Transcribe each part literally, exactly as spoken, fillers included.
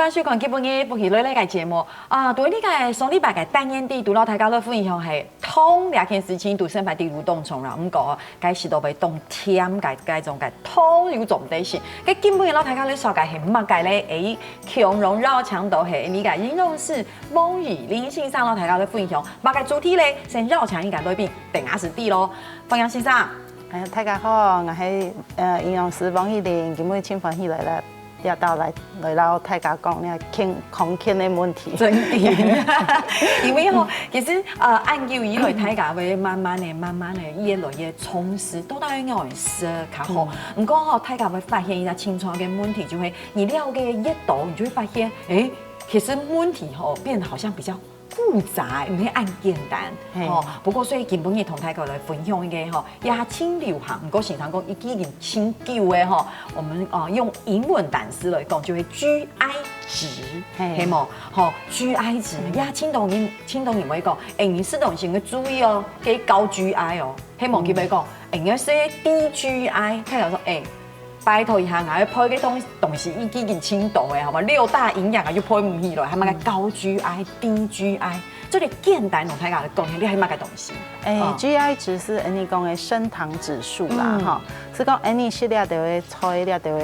大家收看今晡日《福氣來了》个節目啊，對這个上禮拜个單元裡，都摎大家來分享係糖這件事情，都生活在路當中啦。毋過，該食到會當甜个該種个糖又做毋得食。該今晡日摎大家來紹介係麼个咧？誒，共樣邀請到係這个營養師王玉玲先生摎大家來分享麼个主題咧？先邀請這个來賓，等下就知咯。歡迎先生。哎，大家好，𠊎係呃營養師王玉玲，今晡日真歡喜來了。 這兜來來摎大家講這健康健个問題。真个，因為吼，其實呃，恁久以來，大家會慢慢个、慢慢个越來越重視，到底愛仰般食較好。毋過吼，大家會發現一個真重要个問題，就係你了解越多，你就會發現，誒，其實問題吼變得好像比較複雜，毋係恁簡單。嘿。吼，不過所以今晡日同大家來分享一個吼， 也真流行，毋過先生講已經真久个吼，我們呃用英文單詞來講，就係GI值，嘿。係無？吼，GI值，嗯。也真多人，真多人會講，誒，你食東西愛注意哦，該高GI哦，係無？嗯。佢會講，誒，你愛食低GI，佢就講，誒，拜託一下，𠊎愛配个東東西已經真多个，好無？六大營養啊，就配毋起來，還麼个高GI、低GI。 做得簡單同大家來講一下，這係麼个東西？誒，哦。GI值係𫣆俚講个升糖指數啦，嗯。吼，係講𫣆俚食了兜个菜，了兜个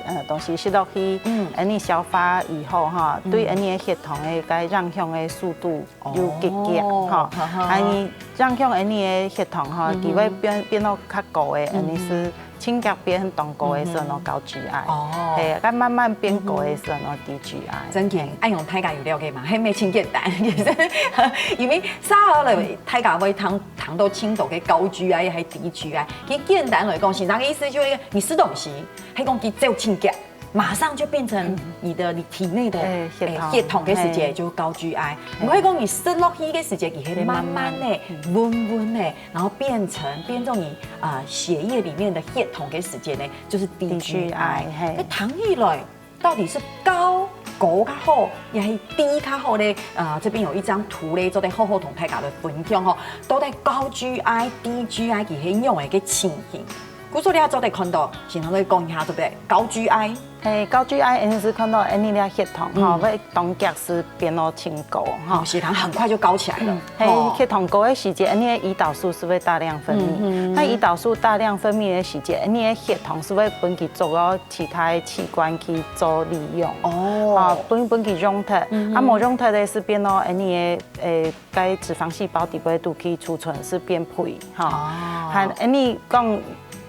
呃東西食落去，嗯。𫣆俚消化以後吼，嗯。對𫣆俚个血糖个該影響个速度有幾強，哦，吼，哈哈。啊，你影響𫣆俚个血糖吼，嗯哼。佢會變變到較高个，嗯哼。𫣆俚係 真強變當高个時候，嗯哼。高GI。哦。嘿，該慢慢變高个時候，低GI。真个，嘿。恁樣大家有了解嗎？係無真簡單，其實因為啥个了，大家會聽聽到真多个高GI還低GI。其實簡單來講，先生个意思就係你食東西，係講佢走真強，馬上就變成你的體內的，嗯。誒，血糖。誒，血糖个時節，嘿。就高GI。嘿。毋過講你食落去个時節，佢係慢慢个、嘿，慢慢。穩穩个， 然後變成變成你啊、呃血液裡面的血糖个時間呢，就是低GI。低GI，嘿。該聽起來到底係高高較好，也係低較好呢？啊、這邊有一張圖咧，做得好好同大家來分享吼，到底高GI、低GI佢係仰般个情形。故所你也做得看到，先生來講一下，對不對？高GI， 嘿，高GI𫣆俚係看到𫣆俚个血糖吼，嗯。會當遽係變到真高吼。哦，血糖很快就高起來了。嗯，嘿，哦。血糖高个時節，𫣆俚个胰島素係會大量分泌。嗯哼。該胰島素大量分泌个時節，𫣆俚个血糖係會分佢做到其他个器官去做利用。哦。啊，分分佢用忒，嗯哼。啊，無用忒个係變到𫣆俚个，誒，該脂肪細胞底背肚去儲存係變肥吼。哦。還𫣆俚講，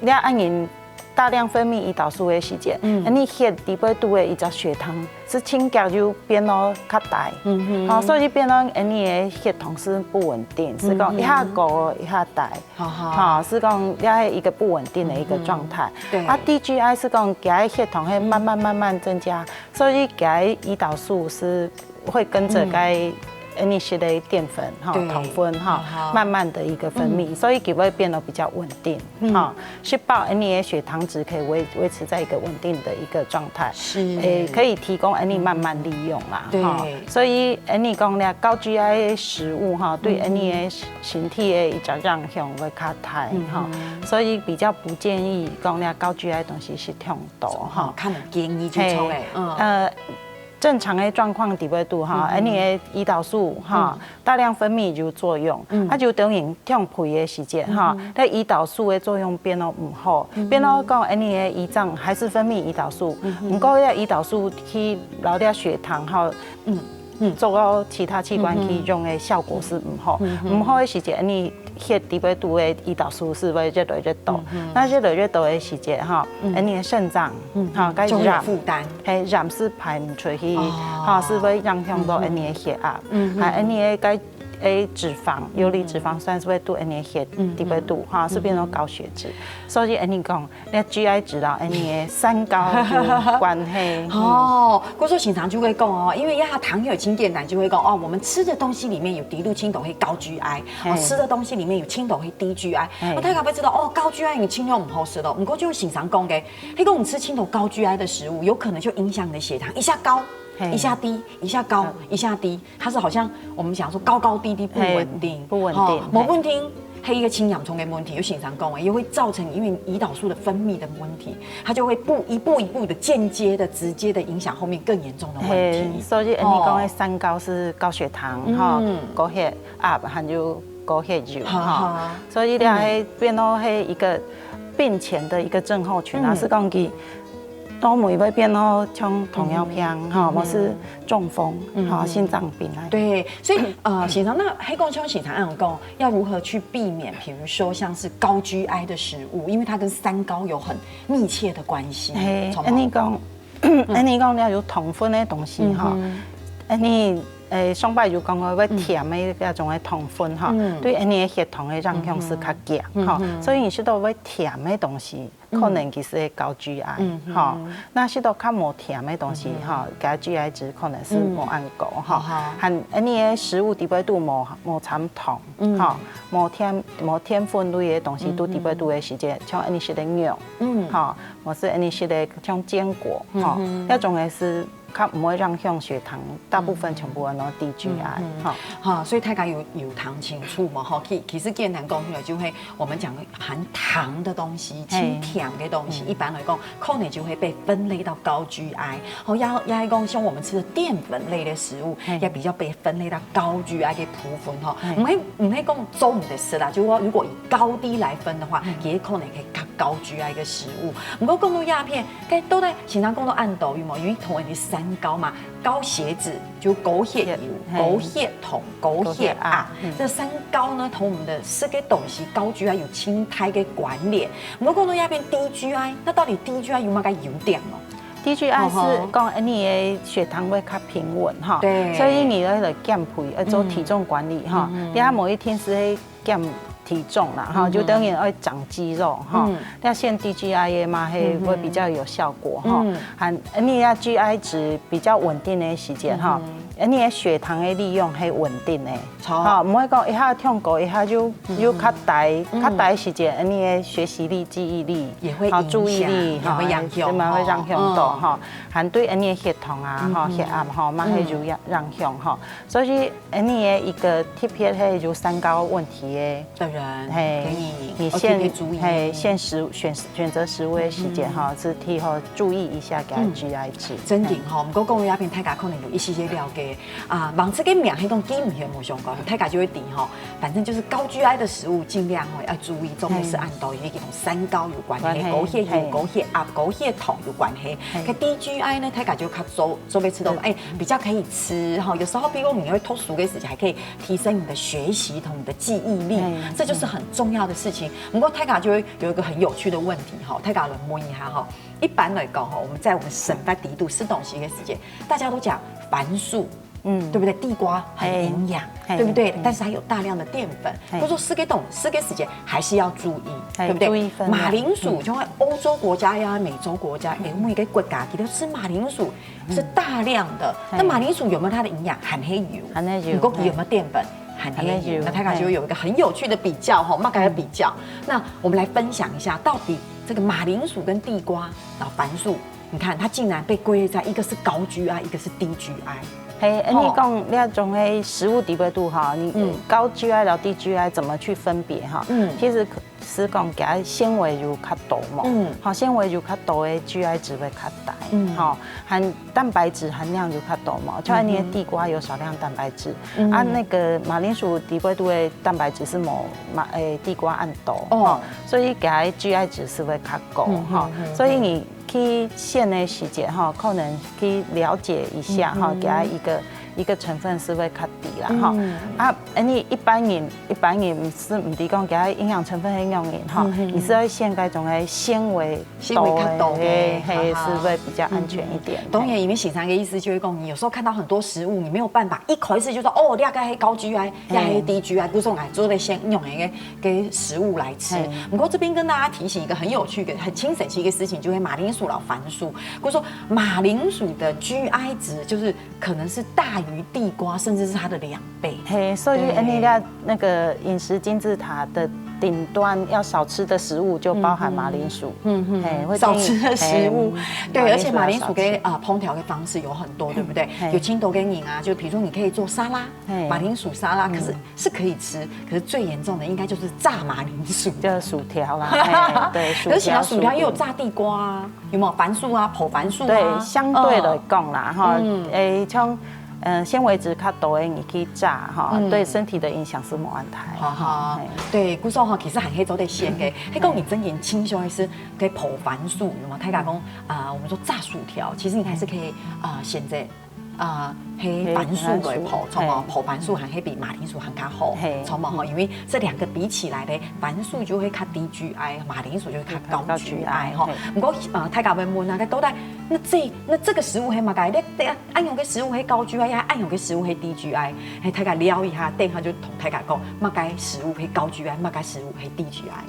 你恁樣 大量分泌胰島素个時節，嗯。𫣆俚血底背肚个一隻血糖係真遽就變到較低。嗯哼。吼，所以變到𫣆俚个血糖係不穩定，係講嗯哼。一下高一下低。好好。吼，係講這係一個不穩定个一個狀態。嗯哼。對。啊，低GI係講佢个血糖係慢慢慢慢增加，所以佢个胰島素係 會跟著該嗯。𫣆俚食个澱粉吼，對。糖分吼，嗯哼。慢慢的一個分泌，嗯。所以佢會變得比較穩定，嗯。吼，確保𫣆俚个血糖值可以維維持在一個穩定的一個狀態，是。誒，可以提供𫣆俚慢慢利用啦，嗯。對。吼，所以𫣆俚講咧，高GI个食物吼，對嗯。𫣆俚个身體个一隻影響會較大，嗯。吼，所以比較不建議講咧高GI个東西食忒多吼。哦，較毋建議就著誒，嘿，嗯。呃， 正常个狀況底背肚吼，嗯哼。𫣆俚个胰島素吼，嗯。大量分泌有作用，嗯。啊，有兜人忒肥个時節吼，嗯哼。該胰島素个作用變到毋好，嗯哼。變到講𫣆俚个胰臟還係分泌胰島素，嗯哼。毋過該胰島素去摎該血糖吼，嗯，嗯。做到其他器官去用个效果係毋好，嗯哼。毋好个時節，𫣆俚血底背肚个胰島素係會越來越多，嗯哼。該越來越多个時節吼，嗯。𫣆俚个腎臟，嗯哼。吼，該就會有負擔。 嘿，鹽係排毋出去，哦。吼，係會影響到𫣆俚个血壓，嗯哼。還𫣆俚个該个脂肪，游離脂肪酸係會對𫣆俚个血嗯哼。底背肚，吼，係變成高血脂。所以𫣆俚講，該GI值摎𫣆俚个三高有關係。哦，故所先生就會講哦，因為這糖尿病真簡單就會講哦，我們吃的東西裡面有滴入真多个高GI，哦，嘿。吃的東西裡面有真多个低GI，嘿。那大家會知道哦，高GI你盡量毋好食咯。毋過就先生講个， 係講你吃真多高GI的食物，有可能就影響你的血糖，一下高，嘿。一下低，一下高，嗯。一下低。它是好像我們講說高高低低不穩定，嘿，不穩定，吼，嘿。無穩定，係一個盡嚴重个問題，有先生講个，也會造成因為胰島素的分泌的問題，它就會不，一步一步的間接的、直接的影響後面更嚴重的問題。係，所以恁樣講个三高係高血糖，吼，高血壓，還有高血油，吼。所以這係變到係一個病前的一個症候群啊，係講佢 到尾會變到像糖尿病，吼，或是中風，吼，心臟病啊。對，所以呃，先生，該係講像先生恁樣講，要如何去避免，比如說像是高G I的食物，因為它跟三高有很密切的關係。係，恁樣講，恁樣講，你愛有糖分个東西，吼，恁樣，誒，上擺有講過，會甜个該種个糖分，吼，對恁樣个血糖个影響係較強，吼，所以你食到會甜个東西， 可能佢係高G I，吼。該食到較無甜个東西，吼，該G I值可能係無恁高，吼。還恁樣个食物底背肚無，無摻糖，吼，無摻，無摻粉類个東西，都底背肚个時節，像恁樣食个肉，吼，或是恁樣食个像堅果，吼，該種个係較毋會影響血糖，大部分全部安到低G I，吼。哈，所以大家有，有聽清楚無？吼，其，其實簡單講起來，就係我們講的含糖的東西，係。清甜的東西，一般來講，可能就會被分類到高G I。吼，也，也係講像我們吃的澱粉類的食物，係。也比較被分類到高G I的部分吼。係。毋係，毋係講做毋得食啦，就係講如果以高低來分的話，係。也可能會較高G I的食物。毋過講到這片，該到底先生講到恁多，有無？因為同樣的三高嘛，高血脂就高血油、係。高血糖、高血壓。高血壓，嗯。這三高呢，同我們的食个東西高G I有盡大个關聯。毋過講到這片低G I，那到底低G I有麼个優點呢？低G I係講，呃，你的血糖會較平穩哈，對。所以你要來減肥，要做體重管理哈，嗯。你還無一定係減體重啦哈，嗯。就等於愛長肌肉哈。嗯。那像低G I的嘛，係會比較有效果哈。嗯。還，呃，你的G I值比較穩定的時間哈，嗯。呃，你的血糖的利用係穩定的。 吼，毋會講一下跳過，一下就，又較低，較低時節，你个學習力、記憶力，也會影響，吼，注意力，也會影響，吼，嘛會影響到，吼，還對你个血糖啊，吼，血壓，吼，嘛會有影，影響，吼。所以你个一個特別係有三高問題的，的人，嘿，可以，你選，要特別注意。嘿，選食，選，選擇食物的時間，吼，是提好注意一下，給它G I值。真的吼，毋過講到這片，大家可能有一些些了解， 啊，網誌个名係講記毋曉無相干，大家就會知吼。反正就是高G I的食物，盡量吼要注意，做毋得食恁多，因為佢同三高有關係，關係，高血油、嘿。高血壓、高血糖有關係。嘿。該低G I呢，大家就較做，做毋得食到，嗯。哎，比較可以吃吼。有時候，比如你會讀書个時間，還可以提升你的學習同你的記憶力，嘿。這就是很重要的事情。不過大家就會有一個很有趣的問題吼，大家來問一下吼。一般來講吼，我們在我們生活裡肚食東西个時間，大家都講番薯， 嗯。對不對？地瓜很營養，嘿，嘿，對不對？嘿。但是它有大量的澱粉，嘿。或者說食个東，食个時間還是要注意，嘿，對不對？注意分量。馬鈴薯，嗯。像歐洲國家呀、美洲國家，嗯。哎，每個國家佢都吃馬鈴薯，嗯。是大量的。嘿。那馬鈴薯有沒有它的營養？還係有。還係有，不過佢有沒有澱粉？嘿。還係有。還係有，那大家就會有一個很有趣的比較吼，嘿。嘛，該个比較。嗯。那我們來分享一下，到底這個馬鈴薯跟地瓜，然後番薯， 你看，它竟然被歸類在一個是高G I，一個是低G I。嘿，恁樣講，吼。這種个食物裡背肚吼，你，嗯。高G I摎低G I怎麼去分別吼？嗯。其實係講佢纖維有較多嘛，嗯。吼，纖維有較多个G I值會較低，嗯。吼，含蛋白質含量有較多嘛，像恁樣个地瓜有少量蛋白質，嗯。啊，那個馬鈴薯裡背肚个蛋白質係無馬，誒，地瓜恁多，哦。吼，所以佢个G I值係會較高，嗯，吼，嗯，嗯，所以你 去選个時節吼，可能去了解一下吼，嗯哼。給他一個，一個成分係會較低啦吼。嗯。啊，恁樣一般人，一般人係毋知講佢个營養成分係仰般吼，嗯哼。你係愛選該種个纖維，纖維較多个，多个，嘿，哈哈。係會比較安全一點。嗯哼。當然，因為先生个意思就係講，你有時候看到很多食物，你沒有辦法一開始就說，哦，這个係高G I，這个係低G I，嗯。不是，𠊎做得先用个 个食物來吃。嘿。不過這邊跟大家提醒一個很有趣的、很神奇的一個事情，就係馬鈴薯摎番薯。比如說馬鈴薯的G I值就是可能是大於地瓜，甚至是它的兩倍。嘿，所以對。恁樣个那個飲食金字塔的顶端要少吃的食物就包含马铃薯。嗯嗯，嘿，会建议，少吃的食物。嘿，对，而且马铃薯跟，马铃薯要少吃。呃，烹调的方式有很多，对不对？嘿。有盡多个人啊，就比如说你可以做沙拉，嘿。马铃薯沙拉，嗯。可是，是可以吃，可是最严重的应该就是炸马铃薯。就是薯条啦，嘿，对，可是想要薯条又有炸地瓜啊，薯条薯饼。有没有？番薯啊，破番薯啊。对，相对来讲啦，嗯。哈，嗯。诶，像，呃，纤维质较多的，你去炸，哈，嗯。对身体的影响是无恁大。哈哈，嘿。对，故所吼，其实还可以做得选个。迄个你真正清楚的是，可以破番薯，有没有？大家讲，啊，我们说炸薯条，其实你还是可以，啊，选择，啊，黑番薯来破，黑番薯，错吗？嘿。破番薯还黑比马铃薯还较好，嘿。错吗？哈，因为这两个比起来呢，番薯就会较低G I，马铃薯就会较高G I哈。高G I，嘿。不过，呃，大家要问啊，到底那这，那这个食物黑嘛该，那，那 恁樣个食物係高G I，恁樣个食物係低G I，係大家聊一下，等下就同大家講，麼个食物係高G I，麼个食物係低G I。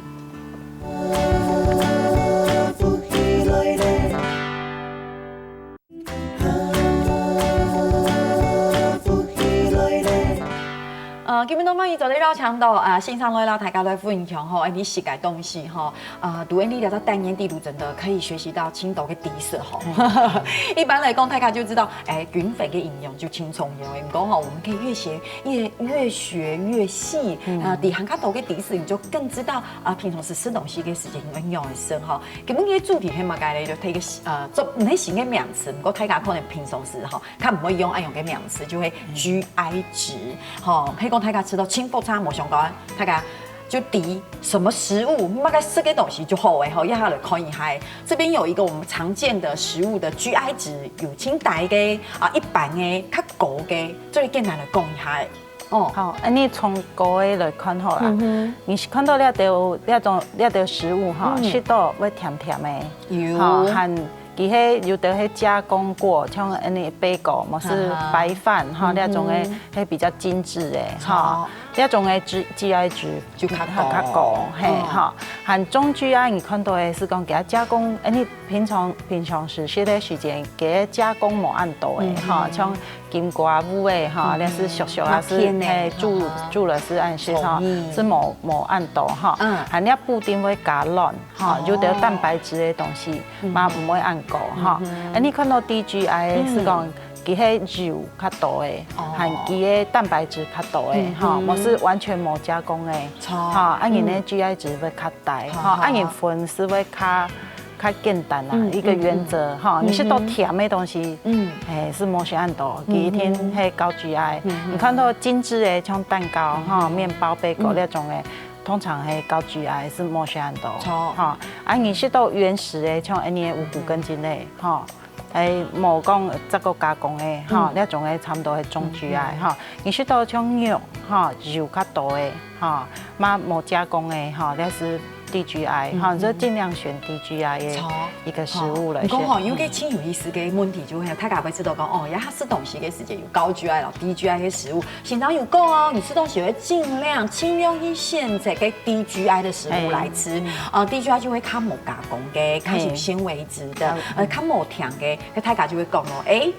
呃，今日當晚一早的邀請到啊，先生來摎大家來分享吼，哎，你食个東西吼， 啊，讀Andy聊到單元地圖，真的可以學習到盡多个知識吼。嗯。一般來講，大家就知道，哎，均衡个營養就盡重要。毋過吼，我們可以越學越，越學越細，嗯。啊，底下較多个知識，你就更知道，啊，平常時食東西个時間應該仰般食吼。今日个主題係麼个咧？就提个，呃，做，毋係新个名詞，毋過大家可能平常時吼， 較毋會用恁樣个名詞，就係G I值。吼，可以講大家食到盡複雜無相干，大家就知什麼食物，麼个食个東西就好个吼。一下來看一下，這邊有一個我們常見的食物的G I值，有盡低个，啊，一般个，較高个，做簡單來講一下。哦。好，恁呢從高个來看好啦。嗯哼。你是看到這兜，這種，這兜食物吼，嗯。食到會甜甜个，有。吼，還 佢係有兜係加工過，像恁呢貝果，無係白飯，啊哈，嗯哼。這種个係比較精緻个，哈。哦。這種个G，G I值就較高。較高，嘿，哦。哈。還中G I，你看到个係講佢加工，恁呢平常，平常時食个時間，佢加工無恁多个，嗯哼。哈，像金瓜、芋仔，哈，嗯哼。這係熟熟啊，係，啊，片个，嘿，煮，啊哈。煮了係恁食，哈，炒麵。係無，無恁多，哈。嗯。還這布丁會加卵， 吼，哦。有兜蛋白質个東西，嗯。嘛毋會恁高，吼。嗯哼。啊，你看到低G I个係講，嗯。佢係油較多个，哦。還佢个蛋白質較多个，嗯哼。吼，無係完全無加工个，著。吼，啊，人个，嗯。G I值會較低，吼，吼，吼。啊，人分係會較，較簡單啦，嗯，一個原則，嗯，嗯。吼，你食到甜个東西，嗯。嘿，係無係恁多，嗯哼。佢一定係高G I。嗯哼。你看到精緻个，像蛋糕，嗯哼。吼，麵包、貝果，嗯。這種个， 通常係高G I，係無係恁多。著。吼，啊，你食到原始个，像恁呢个五穀根莖類，嗯。吼，誒，無講再過加工个，吼，嗯。這種个差毋多係中G I，嗯。吼。你食到像肉，吼，油較多个，吼，嘛無加工个，吼，這係低G I，吼，嗯。就盡量選低G I个著。一個食物來選。毋過吼，有個盡有意思个問題就係，大家會知道講，哦，這下食東西个時節有高G I摎低G I个食物， 先生有講哦，你食東西愛盡量，盡量去選擇个低G I个食物來食。嘿。呃，低G I就係較無加工个，較有纖維質个，嘿。呃，較無甜个。該大家就會講哦，誒，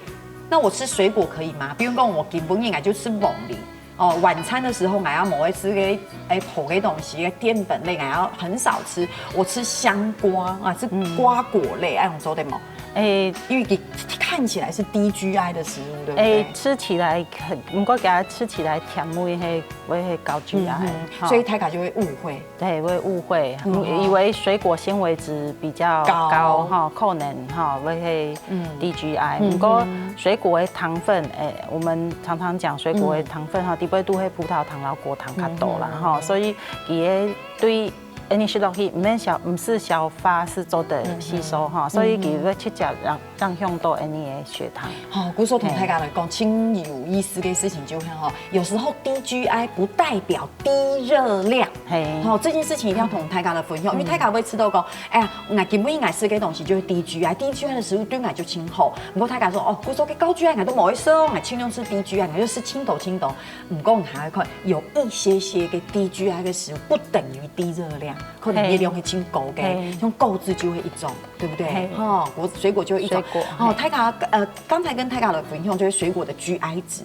那我吃水果可以嗎？比如講，我今晡日𠊎就食黃梨，哦，晚餐个時節𠊎也無愛食該，誒，炸个東西，該澱粉類𠊎也很少吃，我吃香瓜啊，是瓜果類，嗯。恁樣做得無？ 誒，因為佢看起來是低G I个食物，對不對？誒，吃起來很，毋過佢食起來甜味會，會，會高G I，嗯哼，吼。所以大家就會誤會。對，會誤會，嗯哼。以為水果纖維質比較高，高。吼，可能，吼，會，會，嗯。低G I。嗯哼。毋過水果个糖分，誒，我們常常講水果个糖分，嗯。吼，裡背都係葡萄糖摎果糖較多啦，嗯哼。吼，所以佢个對 恁呢食落去，毋免消，毋使消化，係做得吸收，嗯哼。吼，所以佢會直接影，影響到恁呢个血糖。吼，故所同大家來講，嘿。盡有意思个事情就係吼，有時候低G I不代表低熱量。嘿。吼，這件事情一定要同大家來分享，嗯。因為大家會知道講，哎呀，𠊎今晡日𠊎食个東西就係低G I，低G I个食物對𠊎就盡好。毋過大家說，哦，故所个高G I𠊎都無愛食哦，𠊎盡量食低G I，𠊎就食盡多盡多。 毋過你還要看，有一些些个低G I个食物不等於低熱量，可能熱量會盡高个，嘿。像果子就係一種，對不對？嘿。吼，果，水果就係一種。水果，哦，嘿。大家，呃，剛才跟大家來分享就係水果个G I值。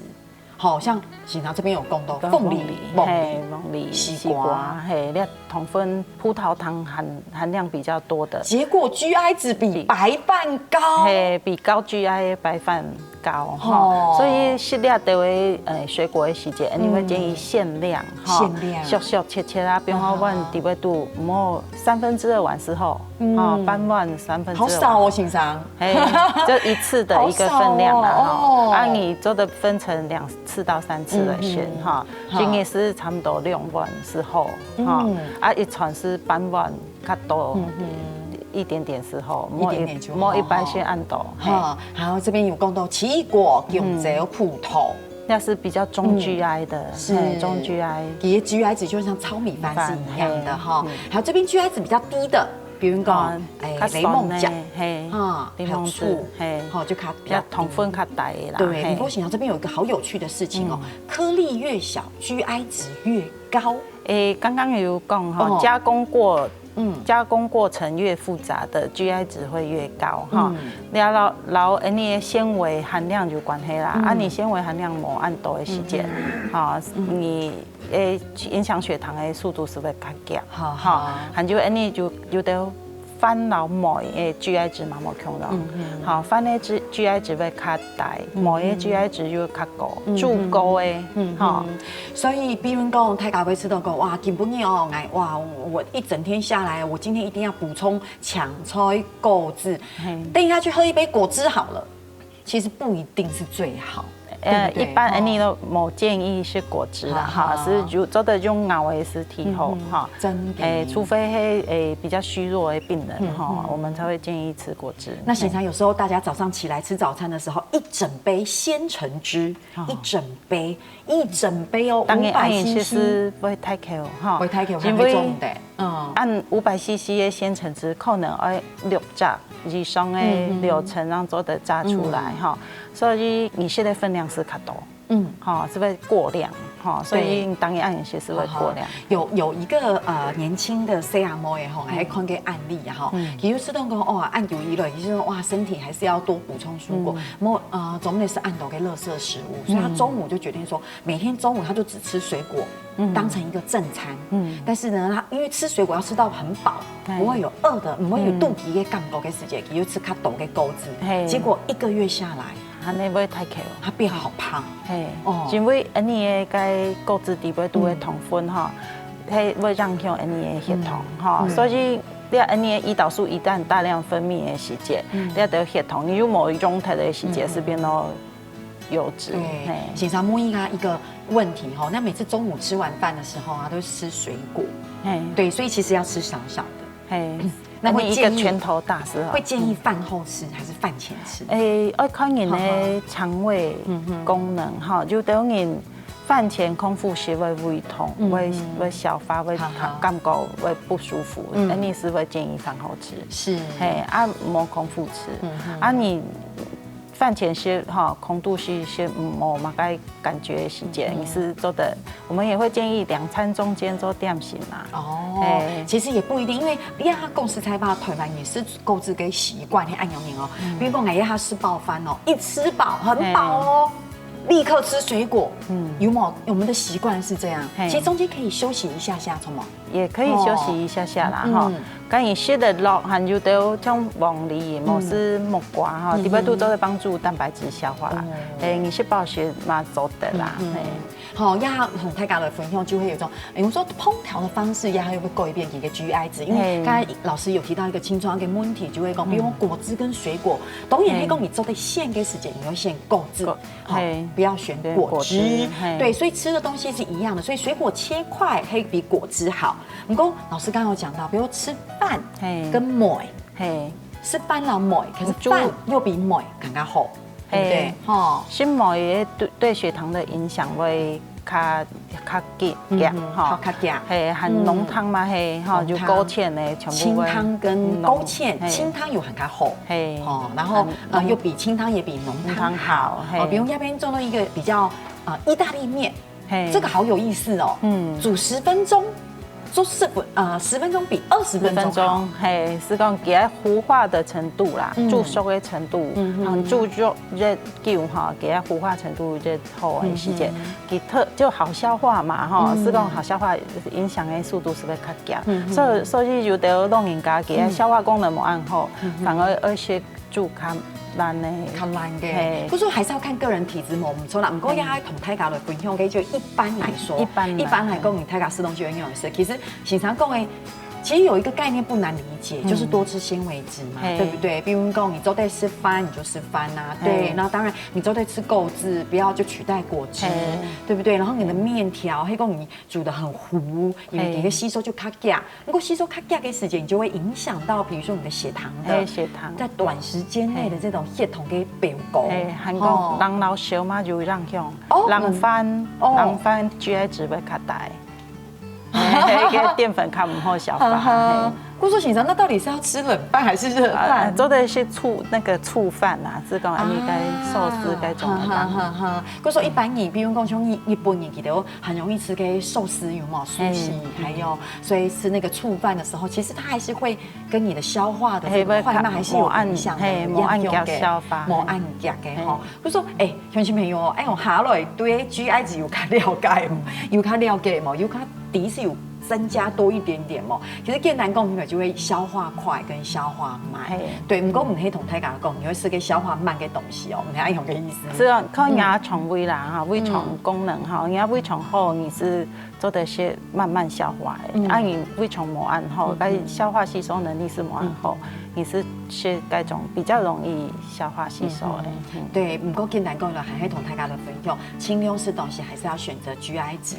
好像先生這邊有講到凤梨、凤梨，嘿，凤梨、西瓜，西瓜，嘿，你糖分、葡萄糖含、含量比較多的。結果G I值比白飯高。嘿，比高G I的白飯高，吼。哦。所以食這兜个，呃，水果个時節，你會建議限量，吼。限量。小小切切啊，比如講，嗯哼。碗裡背肚，莫三分之二碗時候，嗯。哦，半碗三分之二碗。好少哦，先生。嘿，就一次的一個分量啦，好少哦，吼。哦。啊，你做得分成兩次到三次來選，嗯哼。哈。好。今日是差不多兩碗時候，哈。嗯。啊，一餐是半碗較多，嗯哼。一點點時候，莫一，一點點就好，莫一擺選恁多，哈。嘿。好，這邊有講到奇異果、香蕉、嗯。葡萄。那是比較中G I的，嗯。是。嘿，中G I。其實G I值就像糙米飯是一樣的哈。飯，嘿，嗯。還有這邊G I值比較低的，比如講，啊，哎，較酸的，檸檬汁，嘿，啊，檸檬汁，還有醋，嘿，吼，就較，比較糖分較低的啦，對，嘿。不過想到這邊有一個好有趣的事情哦，嗯。顆粒越小，G I值越高。誒，剛剛有講哈，哦。加工過，嗯。加工過程越複雜的，G I值會越高哈。嗯。你要老，老，誒，你的纖維含量有關係啦，嗯。啊，你纖維含量無恁多的時間，嗯。哈，嗯。你 誒，影響血糖的速度是會較強。好，哈，好。還有恁呢就有兜飯摎糜个G I值嘛無共樣。嗯，嗯。哈，飯个G，GI值會較低，嗯，糜个GI值又較高，嗯，嗯。豬膏个，嗯，哈。嗯。所以比如講，大家會知道講，哇，今晡日哦，哎，哇，我一整天下來，我今天一定要補充青菜、果子。嘿。等一下去喝一杯果汁好了。 其實不一定是最好，呃，對不對？一般恁呢都無建議食果汁啦，哈，哈。是就做得用咬个係最好，嗯，嗯，哈。真的。誒，除非係，誒，比較虛弱的病人，嗯，哈，嗯。我們才會建議吃果汁。那平常有時候大家早上起來吃早餐的時候，一整杯鮮橙汁，哦。一整杯，一整杯哦，當然，五百CC。恁呢其實會忒摳，哈。會忒摳，因為還會中毒。 嗯。恁五百CC个鮮橙汁可能愛六隻以上个流程正做得榨出來，嗯，嗯。哈。所以你食个分量係較多，嗯。哈，係會過量，哈，所以，對。當然恁呢係會過量。啊哈。有，有一個，呃，年輕的細阿妹吼，嗯。還看个案例啊，吼，嗯。佢就知道講，哦，恁久以來，佢就說，哇，身體還是要多補充蔬果，嗯。莫，呃，總得係恁多个垃圾食物，所以他中午就決定說，嗯。 每天中午他就只吃水果，嗯。當成一個正餐。嗯。但是呢，他因為吃水果要吃到很飽，哎。不會有餓的，不會有肚飢的感覺个時節，嗯。佢就食較多个果子。嘿。結果一個月下來，恁呢會忒摳。他變好胖。嘿。哦。因為恁呢个果子裡背肚个糖分哈，嗯。佢會影響恁呢个血糖，嗯。哈，嗯。所以你恁呢个胰島素一旦大量分泌个時節，嗯。你个血糖，你又無用忒个時節，嗯，嗯。係變到 油脂，對，嘿。先生問一個，一個問題吼，那每次中午吃完飯的時候啊，都是吃水果，嘿。對，所以其實要吃少少的。嘿，那會建議，那你一個拳頭大是吧？會建議飯後吃還是飯前吃？誒，愛看人的腸胃功能哈，嗯哼。有兜人飯前空腹食會胃痛，嗯哼。會，會消化，會好好。感覺會不舒服，嗯。恁呢係會建議飯後吃。是。嘿，啊，莫空腹吃。嗯哼。啊，你 飯前食，吼，空肚食，食無麼个感覺个時節，嗯。你係做得，我們也會建議兩餐中間做點心嘛。哦，嘿。其實也不一定，因為你看講實在話，台灣人食果子个習慣，係恁樣个哦。嗯。比如講，哎呀，他吃飽飯哦，一吃飽，很飽哦，嘿。立刻吃水果。嗯。有沒有？我們的習慣是這樣，嘿。其實中間可以休息一下下，怎麼？ 也可以休息一下下啦，哦。吼。嗯。該你食得落，還有兜像黃梨，嗯。無係木瓜，吼，嗯。裡背肚做得幫助蛋白質消化啦。哦。誒，你食飽食嘛做得啦，嗯，嗯。嘿。好，也同大家來分享，就會有一種，誒，我說烹調的方式，也還有沒有改變一個GI值？因為嘿。剛才老師有提到一個青春的問題，就會講，嗯。比如果果汁跟水果，當然，嘿。你講你做得選个時間，你要選果汁。果 吼，嘿。不要選果汁。選果汁，嘿。對，所以吃的東西是一樣的，所以水果切塊會比果汁好。不過老師剛剛有講到，比如吃飯嘿。跟糜，嘿。吃飯摎糜，可是就飯又比糜更加好，對不對？嘿。吼。食糜个對，對血糖的影響會較，較強，嗯哼，吼。較，較強。嘿，含濃湯嘛，嗯。嘿，吼，濃湯。就勾芡的，全部會清湯跟勾芡，濃，嘿。清湯有還較好。嘿。吼，然後，嗯，呃，濃，又比清湯也比濃湯好。濃湯好，嘿。哦，比如那邊做了一個比較，呃，義大利麵，嘿。這個好有意思哦。嗯。煮十分鐘，做十分呃十分钟比二十分钟好。十分钟，嘿，係講佢个糊化个程度啦，嗯煮熟个程度，嗯哼嗯，煮熟越久吼，佢个糊化程度越好个時間，佢特就好消化嘛吼，嗯係講好消化影響个速度係會較強，嗯哼所以所以有个老人家佢个消化功能無恁好，嗯哼反而愛食煮較爛个。較爛个嘿。不過還是要看個人體質無毋著啦。毋過也同大家來分享个，就一般來說，一般來一般來講，你大家食東西會仰食。其實先生講个，其實有一個概念不難理解，嗯就是多吃纖維質嘛，嘿對不對？比如講，你做得食飯你就食飯啊，對。嘿那當然，你做得吃豆子，不要就取代果汁嘿，對不對？然後你的麵條，還有你煮得很糊，因為嘿你的吸收就較強。如果吸收較強的時間，你就會影響到，比如說你的血糖的嘿，血糖。在短時間內的這種血糖的飆高。嘿，還哦講人老燒嘛有影響，哦人飯，哦人飯G I值會較低，嘿，个澱粉較毋好消化。哈哈嘿。不過先生，那到底是要吃冷飯還是熱啊，飯？做得係醋那個醋飯啊，係講恁呢个壽司該種个飯。哈哈哈。不過一般人，比如講像日日本人，佢都很容易吃个壽司，有沒有？壽司，嗯還有，所以吃那個醋飯的時候，其實它還是會跟你的消化的這嘿，個快慢還是有影響的，嘿，有無恁影響的遽消化無恁遽的吼。我說，哎，鄉親朋友哦，哎，我下來對G I值有較了解，有較了解無？有較知識有增加多一點點無？其實簡單講，你就會消化快跟消化慢。嘿。對，毋過毋係同大家講，你會食个消化慢个東西哦，毋係恁樣个意思。係啊，看人腸胃啦，哈，胃腸功能哈，人家胃腸好，你係做得係慢慢消化的。嗯啊，你胃腸無恁好，嗯該消化吸收能力係無恁好，你係係該種比較容易消化吸收的。嗯對，毋過簡單講了，還係同大家來分享，盡量食東西還是要選擇G I值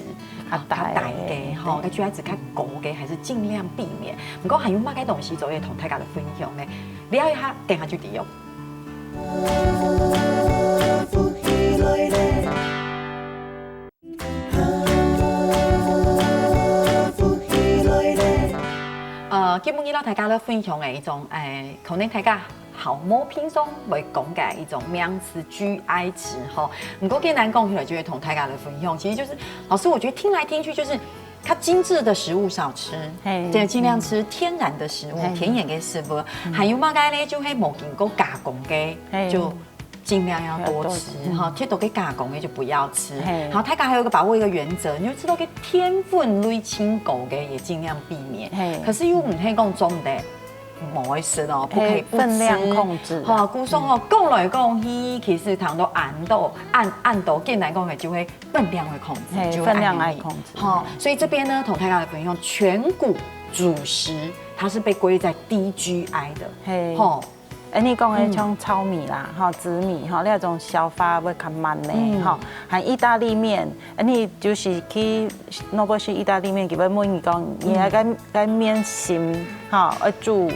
較低的較低个吼，該G I值較高个，還是盡量避免。毋過還有麼个東西做得同大家來分享呢？了解一下，等下就知哦。呃，今晡日摎大家來分享个一種，誒，可能大家較無平常會講个一種名詞G I值吼。毋過簡單講起來，就會同大家來分享。其實就是，老師，我覺得聽來聽去就是，較精緻的食物少吃，嘿對，盡量吃天然的食物、嘿天然的食物。還有麼个呢？就係無經過加工个，嘿就盡量要多吃要多吃哈，太多个加工个就不要吃。嘿好，大家還有一個把握一個原則，你就知道个澱粉類盡高个也盡量避免。嘿可是又毋係講做毋得，毋好意思哦，不可以嘿，不吃。分量控制啦。哈，故所吼，講來講去，其實談到恁多，恁恁多，簡單講个就會分量會控制，嘿就會分量愛恁樣控制哈，所以這邊呢，同大家來分享，全穀主食它是被歸類在低G I的。嘿吼，恁呢講个像糙米啦，吼，紫米吼，這種消化會較慢个嗯吼。還義大利麵，恁呢就是去若要食義大利麵，佢會問你講，你該該麵心吼，愛煮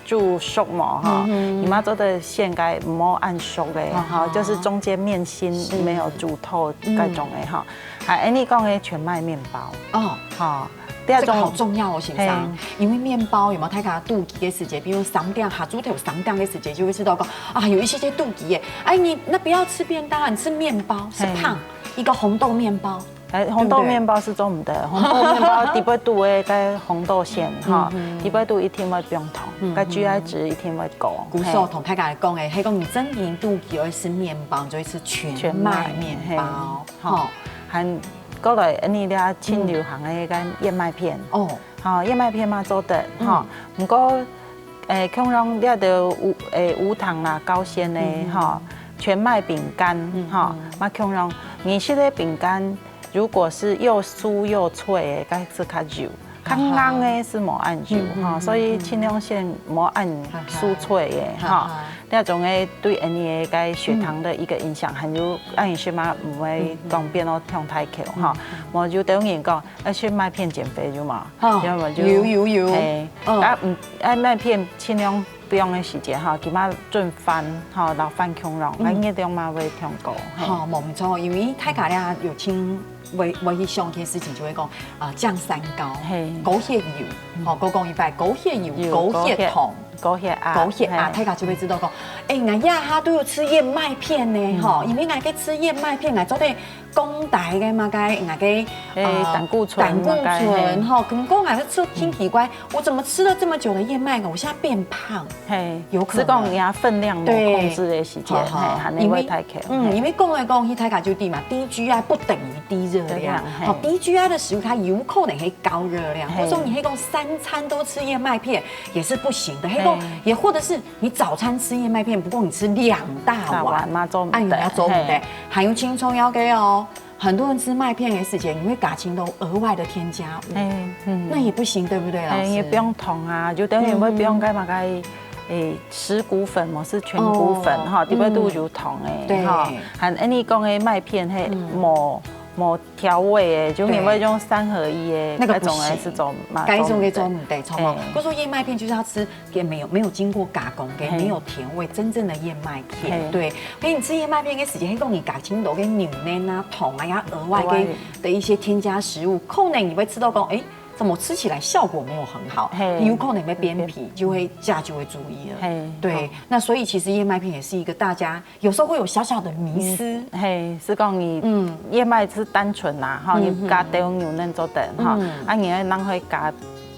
煮熟無吼？你嘛做得選該毋好恁熟个吼，就是中間麵心沒有煮透該種个吼。還恁呢講个全麥麵包，哦，吼，這個這種好重要哦，先生嘿。因為麵包有沒有？大家肚飢个時節，比如三點，下晝頭三點个時節，就會食到講啊，有一些些肚飢耶。哎，你那不要吃便當啊，你吃麵包，是嘿胖，一個紅豆麵包。哎，紅豆麵包係做毋得，紅豆麵包底背肚个該紅豆餡吼，底背肚一定會放糖，該G I值一定會高。故所同大家講个，係講你真正肚飢愛食麵包，你就會食全麥麵包，全麥嘿吼。還過來，恁呢這盡流行个該燕麥片，哦，吼，燕麥片嘛做得吼，毋過，誒，共樣這兜無誒無糖啦、高纖个吼，全麥餅乾吼，嘛共樣，你食个餅乾 如果係又酥又脆个，該係較油。較硬个係無恁油吼，所以盡量選無恁酥脆个吼。這種个對恁呢个該血糖个一個影響，還有恁樣食嘛毋會講變到忒大口吼。無有兜人講，愛食麥片減肥有無？哦有無？有有有嘿，嗯啊，嗯，啊，麥片盡量 放个時節吼，佢嘛準飯吼，摎飯共樣，啊，熱量嘛會忒高。嘿吼，無毋著，因為大家咧有聽會會去想一件事情，就會講啊降三高嘿，高血油，吼，過講一擺，高血油、有高血糖、高血壓，高血壓，嘿大家就會知道講，哎，𠊎這下都有食燕麥片呢，吼，因為𠊎个食燕麥片，𠊎做得降低个嘛个，个，哎，胆固醇胆固嘛个，醇哈，可能讲还是吃挺奇怪，我怎么吃了这么久的燕麦，我现在变胖？嘿，有可能係講你个分量無對控制个時間，好好嘿，還會太強。嗯，嘿因為講來講去，大家就知嘛，低G I不等於低熱量熱量，嘿好，低G I的食物它有可能會高熱量，嘿或者說你可以講三餐都吃燕麥片也是不行的，還有講嘿也或者是你早餐吃燕麥片，不過你吃兩大大碗碗，嘛做毋得哎，你要做毋得嘿，還有盡重要个哦。很多人吃麥片的時間，你會加盡多額外的添加物，嘿，嗯，那也不行，對不對，老嘿，師？也不用糖啊，就等於會不用該麼个，誒，十穀粉，無係全穀粉哦哈，裡背都嗯有糖誒，對哈，還恁樣講个麥片嘿，嗯無無調味誒，就對你會用三合一誒，那個該種誒不行係種嘛，該種个種種毋得，錯無嘿？不過燕麥片就是要吃給沒有沒有經過加工、給嘿沒有甜味、真正的燕麥片。嘿對，所以你吃燕麥片个時間，迄講你加盡多个牛奶啊、糖啊、呀額外額外的的一些添加食物，可能你會吃到講，哎，怎麼吃起來效果沒有很好？嘿有可能會變肥，就會這就會注意了。嘿對，那所以其實燕麥片也是一個大家有時候會有小小的迷思。嘿，係講你嗯燕麥係單純啦，哈，嗯你加豆牛奶做得哈嗯，啊，你愛拿去加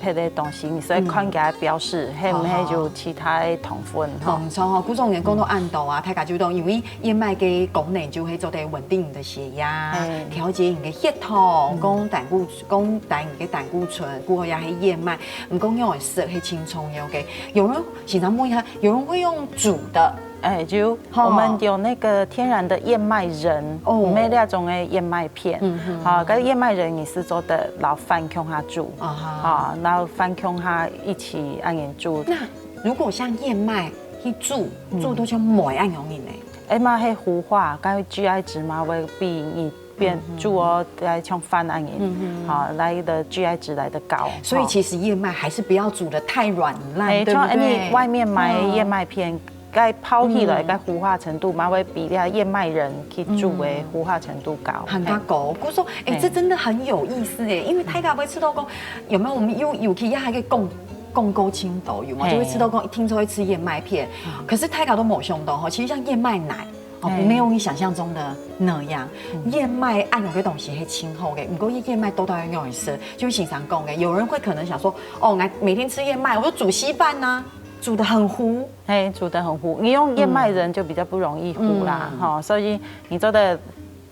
別个東西，你所以看佢个標示，係毋係有其他个糖分哈？無錯吼，古早人講到恁多啊，大家就講，因為燕麥个功能就會做得穩定你的血壓嘿，調節你的血糖，講膽固講低你个膽固醇，過後也係燕麥，毋過用个食係盡重要个。有人想問一下，有人會用煮的，哎，就吼我們有那個天然的燕麥仁，哦我們那種的燕麥片，嗯哼好，跟燕麥仁你是做得摎飯共下煮，啊哈啊，摎飯共下一起恁樣煮。那如果像燕麥去煮，煮到像梅恁樣呢？哎嘛，係糊化，該G I值嘛會比你變煮哦，來像飯恁樣，嗯好，來的G I值來得高。所以其實燕麥還是不要煮得太軟爛，哎，對不對？像你外面買的燕麥片，該泡起來，嗯該糊化程度嘛會比那燕麥仁去煮的糊化程度高。很加高，我說，哎，嘿這真的很有意思哎，因為大家會知道講，有沒有我們有有去還可以供供勾清斗有嗎？嘿就會知道講，聽說會吃燕麥片，可是大家都沒有想到哈，其實像燕麥奶。哦，嘿沒有你想象中的那樣。燕麥恁樣个東西係盡好个，毋過燕麥多到要用一些，就像先生講个，有人會可能想說，哦，來每天吃燕麥，我就煮稀飯呐，煮得很糊。嘿，煮得很糊，你用燕麥仁就比較不容易糊啦，嗯哈，所以你做得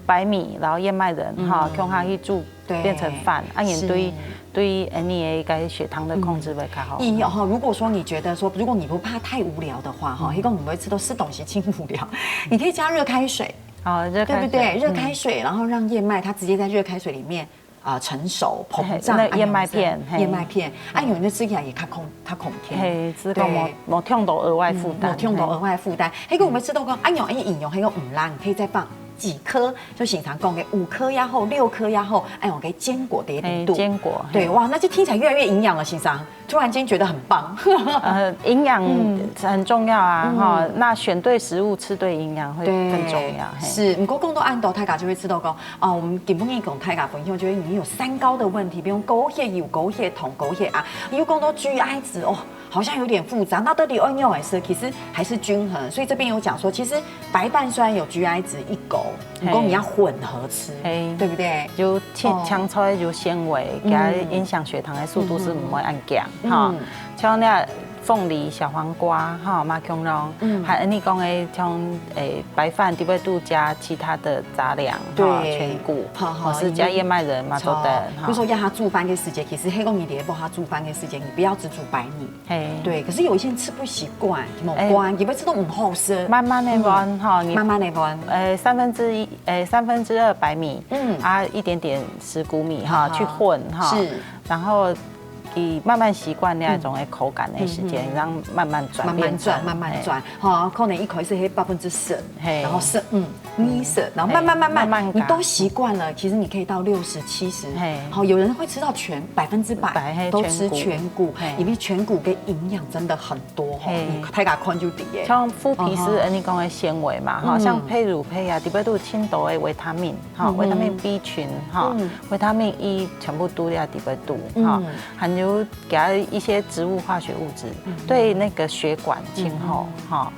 白米，然後燕麥仁哈，嗯共下去煮對變成飯，啊，你對是對你个血糖的控制會較好。咦，哈，如果說你覺得說，如果你不怕太無聊的話，哈，一共你會知道吃東西盡無聊，你可以加熱開水，好，熱開對不對？水熱開水，然後讓燕麥它直接在熱開水裡面啊成熟膨脹，嘿那燕麥片嘿燕麥片，啊，有人吃起來也較空，較空天，嘿，係講對無無忒多額外負擔，無忒多額外負擔。迄個我們知道講，哎喲，哎，營養，迄個毋啦，你可以再放幾顆，就經常講个五顆也好，六顆也好，哎喲，給堅果的嘿，零度。堅果，對，嘿哇，那就聽起來越來越營養了，先生，突然間覺得很棒。呃，營養嗯很重要啊，哈，那選對食物，吃對營養會對，更重要。嘿，是，毋過講到恁多，大家就會知道講，哦，我們今晡日講大家分享，就係你有三高的問題，比如高血油、高血糖、高血壓，又講到G I值，哦，好像有點複雜。那到底愛仰般食？其實還是均衡。所以這邊有講說，其實白飯雖然有G I值一高，毋過你要混合吃，嘿對不對？有青哦青菜有纖維，嗯佢影響血糖的速度係毋會恁強哈嗯。像那鳳梨、小黃瓜哈，馬孔龍，嗯還有你講的像誒白飯，裡背都加其他的雜糧哈，對全穀，好好或是加燕麥仁嘛做得比如哈。說要他煮飯的時間，其實黑公你爹幫他煮飯的時間，你不要只煮白米。嘿，對，可是有一些人吃不習慣，怎麼哎關？你不吃都很好吃，慢慢的換哈，你慢慢的換。呃三分之一，呃三分之二白米，嗯啊一點點十穀米哈，啊哈去混哈，是，然後你慢慢習慣那種的口感的時間，嗯讓慢慢轉慢慢變成轉，慢慢嘿轉，哈，可能一開始係百分之十，嘿然後十五、二十，然後慢慢慢慢，慢慢加你都習慣了，其實你可以到六十、七十嘿，好，有人會吃到全百分之百百嘿都吃全穀全穀嘿，因為全穀的營養真的很多哈，嘿你大家看就知耶。像麩皮嗯哼是你講的纖維嘛哈，嗯像胚乳胚啊，裡背都有盡多的維他命哈，嗯哼維他命B群哈嗯，維他命E全部都在裡背都哈嗯，還有加一些植物化學物質，對那個血管盡好哈。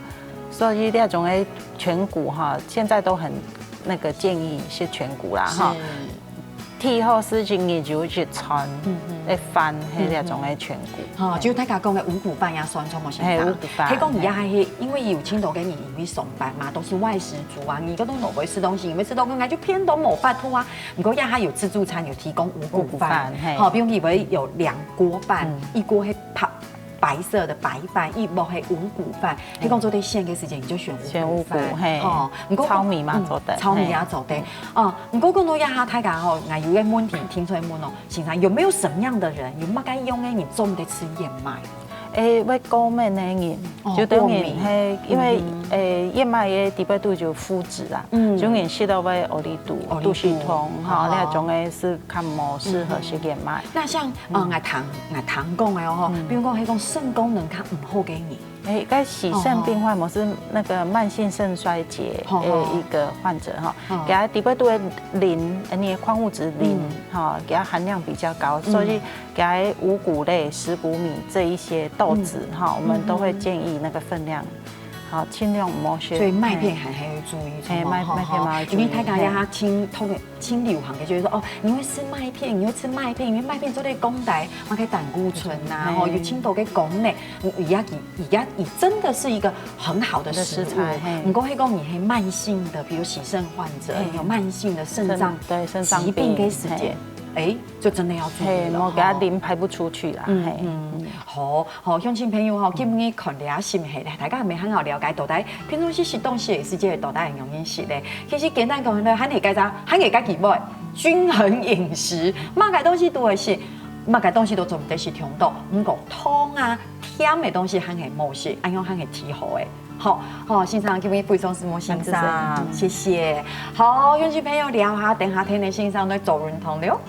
所以那種的全穀哈，現在都很那個建議是全穀啦哈。是。第二好是一日有一餐嗯嗯的飯，係那種的全穀。哈，就大家講的五穀飯呀，酸菜，我想嘿，五穀飯佢講而家還係因為有盡多个人因為上班嘛，都是外食族啊，你个都無會食東西，因為食到个就偏都無法度啊。不過呀，佢有自助餐，有提供五穀飯，五穀飯嘿好，比如佢會有兩鍋飯，嗯一鍋係白白色的白飯，一鍋係五穀飯。佢講做得選个時間，你就選五選五穀飯，穀嘿吼，毋過糙米嘛做得嗯糙米也做得。哦，毋過講到這下，大家吼，𠊎有個問題，聽出來問哦，先生，有沒有什麼樣的人，有麼个樣的人做毋得食燕麥？誒，會過敏的人，哦就等於過敏係，因為嗯誒燕麥个底背肚就麩質啊，嗯就人食到會屙痢肚屙痢、肚肚屎痛，哦吼，那種个係較無適合食燕麥。那像呃，𠊎聽𠊎聽講个哦，吼，比如講，迄講腎功能較毋好个人，誒，該洗腎病患，或是那個慢性腎衰竭吼吼的一個患者哈嗯，給他底背肚的磷，呃，你的礦物質磷嗯哈，給他含量比較高，所以給他五穀類、十穀米這一些豆子哈，我們都會建議那個分量，好，盡量毋好食。所以麥片還還要注意，嘿麥吼麥片嘛要注意因為大家呀，他聽通常聽流行的就是說，哦，你會吃麥片，你會吃麥片，因為麥片做得降低，嘛可以膽固醇呐，嘿吼，有盡多个功能。嗯，而家佢而家佢真的是一個很好的食物的食材嘿，毋過迄講你係慢性的，比如洗腎患者，嘿你有慢性的腎臟腎對腎臟疾病病的時間，哎，就真的要注意嘿，了。莫給他吼磷排不出去啦，嗯嘿。嗯，好，好，鄉親朋友吼，今日看了心係，大家還沒很好了解到底平常時食東西的時節到底係容易食的。其實簡單講呢，還係該隻，還係該幾位均衡飲食，麼个東西都會食，麼个東西都做毋得食忒多，毋過糖啊、甜的東西還係莫食，恁樣還係最好的。好，好，先生，今日非常承蒙先生，感謝謝謝。好，鄉親朋友，聊下，等下聽的先生來做運動了。